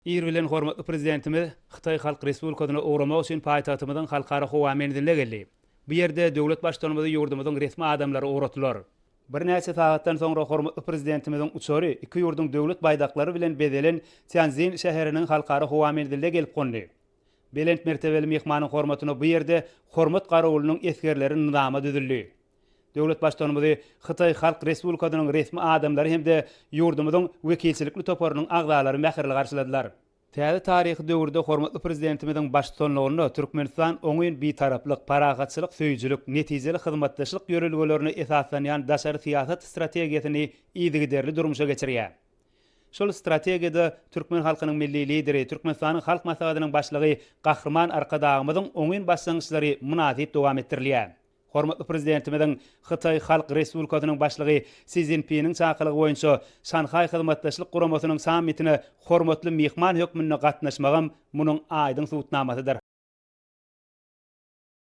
Ir bilen hormatly Prezidentimiz Hytaý Halk Respublikasyna ugramak üçin paýtagtymyzyň Halkara howa menziline geldi. Bu ýerde döwlet Baştutanymyzy ýurdumyzyň resmi adamlary ugratdylar. Birnäçe sagatdan soňra hormatly Prezidentimiziň uçary iki ýurduň döwlet baýdaklary bilen bezelen Týanszin şäheriniň Halkara howa menziline gelip gondy. Belent mertebeli myhmanyň hormatyna bu ýerde Hormat garawulynyň esgerleri nyzama düzüldi. Döwlet Baştutanymyzy Hytaý Halk Respublikasynyň resmi adamlary hem-de ýurdumyzyň wekilçilikli toparynyň agzalary mähirli garşyladylar. Täze taryhy döwürde hormatly Prezidentimiziň baştutanlygynda Türkmenistan oňyn Bitaraplyk, parahatçylyk söýüjilik, netijeli hyzmatdaşlyk ýörelgelerine esaslanýan daşary syýasat strategiýasyny yzygiderli durmuşa geçirýär. Şol strategiýada türkmen halkynyň Milli Lideri, Türkmenistanyň Halk Maslahatynyň Başlygy Gahryman Arkadagymyzyň oňyn başlangyçlary mynasyp dowam etdirilýär. Hormatly Prezidentimiziň Hytaý Halk Respublikasynyň Başlygy Si Szinpiniň çakylygy boýunça Şanhaý Hyzmatdaşlyk Guramasynyň sammitine hormatly myhman hökmünde gatnaşmagam munuň aýdyň subutnamasydyr.